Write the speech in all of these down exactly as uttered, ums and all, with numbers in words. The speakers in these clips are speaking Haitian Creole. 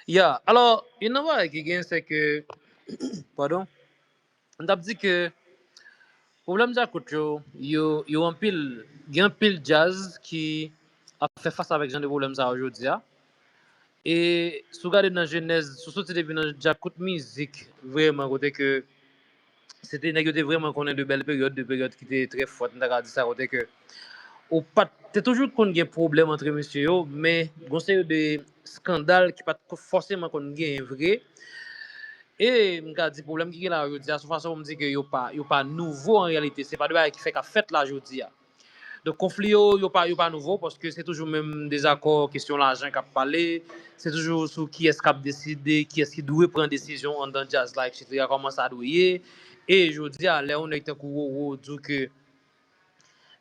Ya, alò, youn nan bagay ki gen, se ke, padon, m t ap di ke pwoblèm djakout yo, yo, yo anpil, gen anpil djaz ki ap fè fas avèk jan de pwoblèm sa yo jodi a. E si w gade nan jenèz, si w soti depi nan djakout mizik, vrèman, kote ke se te nèg yo te vrèman konnen de bèl peryòd, de peryòd ki te trè fòt, m ta ka di sa, kote ke ou pa t, te toujou konn gen pwoblèm antre mesye yo, men gon seri de eskandal ki pa t fòseman konn genyen vre. E m ka di pwoblèm ki gen la jodi a, sou fason pou m di ke yo pa, yo pa nouvo an reyalite, se pa de bagay ki fèk ap fèt la jodi a. Donk, konfli yo, yo pa, yo pa nouvo, paske se toujou menm dezakò, kesyon lajan k ap pale, se toujou sou kiyès k ap deside, kiyès ki dwe pran desizyon anndan djaz la, etsetera, kòman sa dwe ye. E jodi a, lè yon nèg tankou Roro di w ke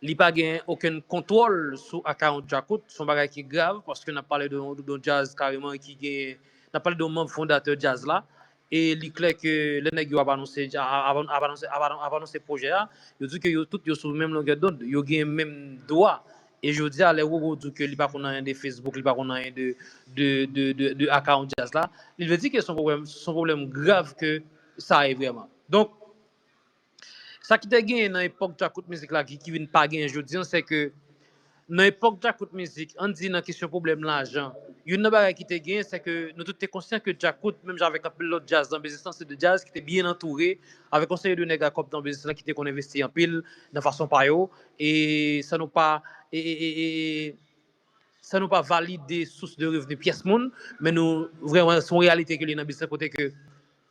li pa gen okenn kontwòl sou akawont djakout, se yon bagay ki grav, paske n ap pale de, de yon djaz kareman ki gen, n ap pale de yon manm fondatè djaz la, e li klè ke lè nèg yo ap anonse, ap, ap, ap anonse, ap, ap anonse pwojè a, yo di ke yo tout yo sou menm longè dond, yo gen menm dwa. E jodi a, lè Roro di ke li pa konn anyen de Facebook, li pa konn anyen de, de, de, de, de akawont djaz la, li vle di ke se yon pwoblèm, se yon pwoblèm grav ke sa ye vrèman. Donk, sa ki te genyen nan epòk djakout mizik la ki, ki vin pa genyen jodi a, se ke nan epòk djakout mizik, ann di nan kesyon pwoblèm lajan, youn nan bagay ki te genyen, se ke nou tout te konsyan ke djakout, menm jan avèk anpil lòt djaz nan biznis lan, se de djaz ki te byen antoure, avèk yon seri de nèg a kòb nan biznis lan ki te konn envesti anpil nan fason pa yo, e san nou pa, e, e, e, e, san nou pa valide sous de revni pyès moun, men nou vrèman, se yon reyalite ke li nan biznis lan, kote ke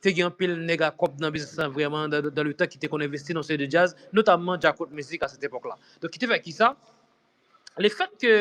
te gen anpil nèg a kòb nan biznis lan vrèman, dan, dan le tan ki te konn envesti nan seri de djaz, notamman djakout mizik a sèt epòk la. Donk, ki te fè ki sa? Lefèt ke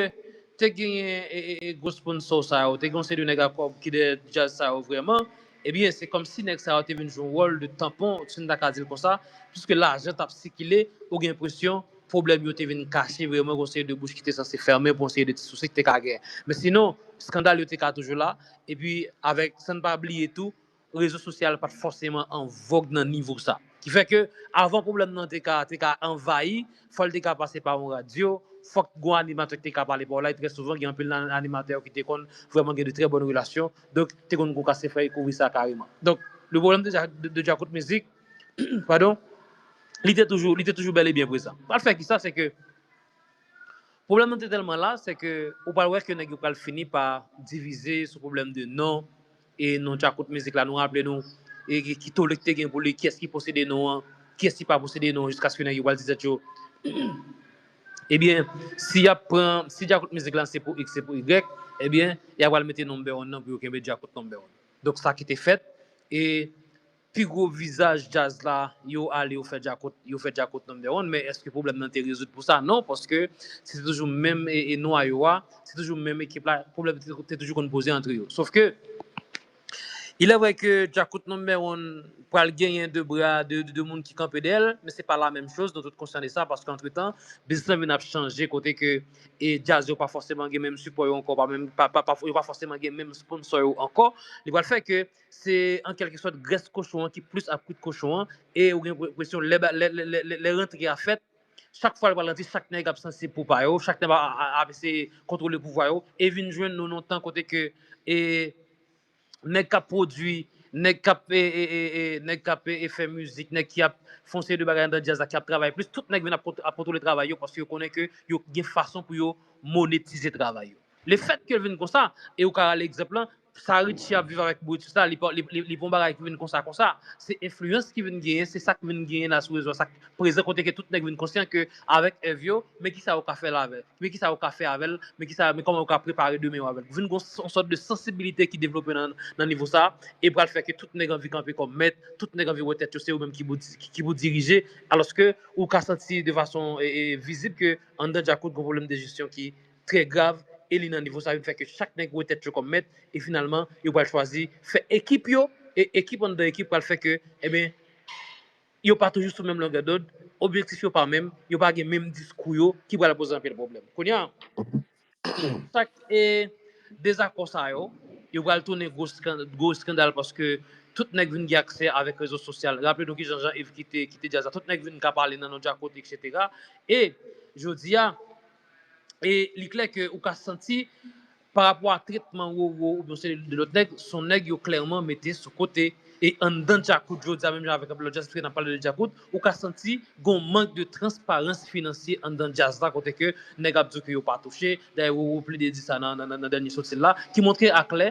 te genyen e, e, e, gwo sponsò sa yo, te gen yon seri de nèg a kòb ki dèyè djaz sa yo vrèman, ebyen, se kòmsi nèg sa yo te vin jwe yon wòl de tanpon, si n ta ka di l konsa, piske lajan t ap sikile, ou gen enpresyon pwoblèm yo te vin kache vrèman, gen yon seri de bouch ki te sanse fèmen pou yon seri de ti sousi ki te ka genyen. Men sinon, eskandal yo te ka toujou la, epi avèk, san n pa bliye tou, rezo sosyal pa t fòseman an vòg nan nivo sa. Ki fè ke avan pwoblèm nan te ka, te ka anvayi, fò l te ka pase pa yon radyo, fòk gon animatè ki te ka pale pa w la, e trè souvan gen anpil nan animatè yo ki te konn vrèman gen de trè bòn relasyon, donk te konn gon kase fèy kouvri sa kareman. Donk, le pwoblèm de, de, de djakout mizik, padon, li te toujou, li te toujou bèl e byen prezan. Pral fè ki sa, se ke pwoblèm nan te tèlman la, se ke ou pral wè ke nèg yo pral fini pa divize sou pwoblèm de non, e non djakout mizik la, nou raple nou, e ki, ki tole ki te gen pou li, kiyès ki posede non an, kiyès ki pa posede non an, jiskaske nèg yo pral di tèt yo, ebyen, si y ap pran, si djakout mizik la se pou X, se pou Y, ebyen, y a pral mete number one nan pou yo kenbe djakout number one. Donk, sa ki te fèt, e pi gwo vizaj djaz la, yo ale, yo fè djakout, yo fè djakout number one, men èske pwoblèm nan te rezoud pou sa? Non, paske se te toujou menm e, e nwayo a, se toujou menm ekip la, pwoblèm te, te toujou konn poze antre yo. Sof ke, il est vrai ke djakout number one pral genyen de bra, de, de, de moun ki kanpe dèyè l, men se pa la menm choz, nou tout konsyan de sa, paske antretan, biznis lan vin ap chanje, kote ke, e djaz yo pa fòseman gen menm sipò yo ankò, pa menm, pa, pa, pa, yo pa fòseman gen menm sponsò yo ankò, li pral fè ke se an kèlkesòt grès kochon an ki plis ap kwit kochon an, e ou gen enpresyon lè, lè, lè, lè, lè rantre a fèt, chak fwa l pral rantre, chak nèg ap sanse pou pa yo, chak nèg ap, ap, ap eseye kontwole pouvwa yo, e vin jwenn nou nan tan kote ke, e, nèg k ap pwodui, nèg k ap, e, e, e, e, nèg k ap, e, e, fè mizik, nèg ki ap fè yon seri de bagay anndan djaz la, ki ap travay plis, tout nèg vin ap, ap kontwole travay yo, paske yo konnen ke yo gen fason pou yo monetize travay yo. Lefèt ke l vin konsa, e ou ka rale egzanp lan, sa Richie ap viv avèk Brutus la, li pa, li, li, li pa yon bagay ki vin konsa, konsa. Se enfliyans ki vin genyen, se sa k vin genyen la sou rezo a, sa k prezan kote ke tout nèg vin konsyan ke avèk èv yo, men kisa yo ka fè l avè l, men kisa yo ka fè avè l, men kisa, men kòman yo ka prepare demen yo avè l. Vin gon yon sòt de sansibilite ki devlope nan, nan nivo sa, e pral fè ke tout nèg anvi kanpe kòm mèt, tout nèg anvi wè tèt yo, se yo menm ki pou di, ki, ki pou dirije, alòske ou ka santi de fason, e, e, vizib ke anndan djakout gon pwoblèm de jesyon ki trè grav, e li nan nivo sa vin fè ke chak nèg wè tèt yo kòm mèt, e finalman, yo pral chwazi fè ekip yo, e ekip anndan ekip pral fè ke, ebyen, yo pa toujou sou menm longè dond, objektif yo pa menm, yo pa gen menm diskou yo, ki pral poze anpil pwoblèm. Kounye a, chak, e, dezakò sa yo, yo pral tounen gwo skan-, gwo eskandal paske tout nèg vin gen aksè avèk rezo sosyal. Raple nou kijan Jean Yves kite, kite djaz la, tout nèg vin ka pale nan non djakout, etsetera. E jodi a, e li klè ke ou ka santi pa rapò a tretman Roro oubyen yon seri de lòt nèg, se yon nèg yo klèman mete sou kote. E anndan Djakout jodi a, menm jan avèk anpil lòt jazz, paske n ap pale de Djakout, ou ka santi gen yon mank de transparans finansye anndan jazz la, kote ke nèg ap di ke yo pa touche. Dayè, Roro plede di sa nan, nan, nan, nan dènye soti l la, ki montre aklè,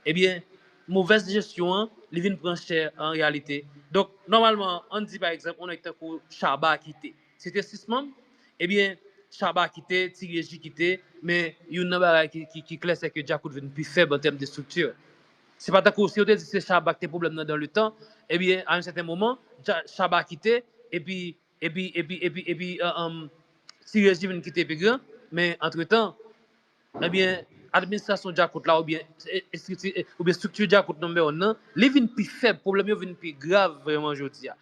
ebyen, movèz jesyon an, li vin pran chè an reyalite. Donk, nòmalman, ann di, pa egzanp, yon nèg tankou Shabba kite. Se te sis manm, ebyen, Shabba kite, Ti Reji kite, men youn nan bagay ki, ki, ki klè, se ke Djakout vin pi fèb an tèm de estrikti. Se pa tankou si yo te di se Shabba ki te pwoblèm nan dan le tan, ebyen, a yon sèten moman, Dja-, Shabba kite, epi, epi, epi, epi, epi, um, Ti Reji vin kite pi gran, men antretan, ebyen, administrasyon Djakout la, oubyen, e, estrikti, e, oubyen estrikti Djakout number one nan, li vin pi fèb, pwoblèm yo vin pi grav vrèman jodi a.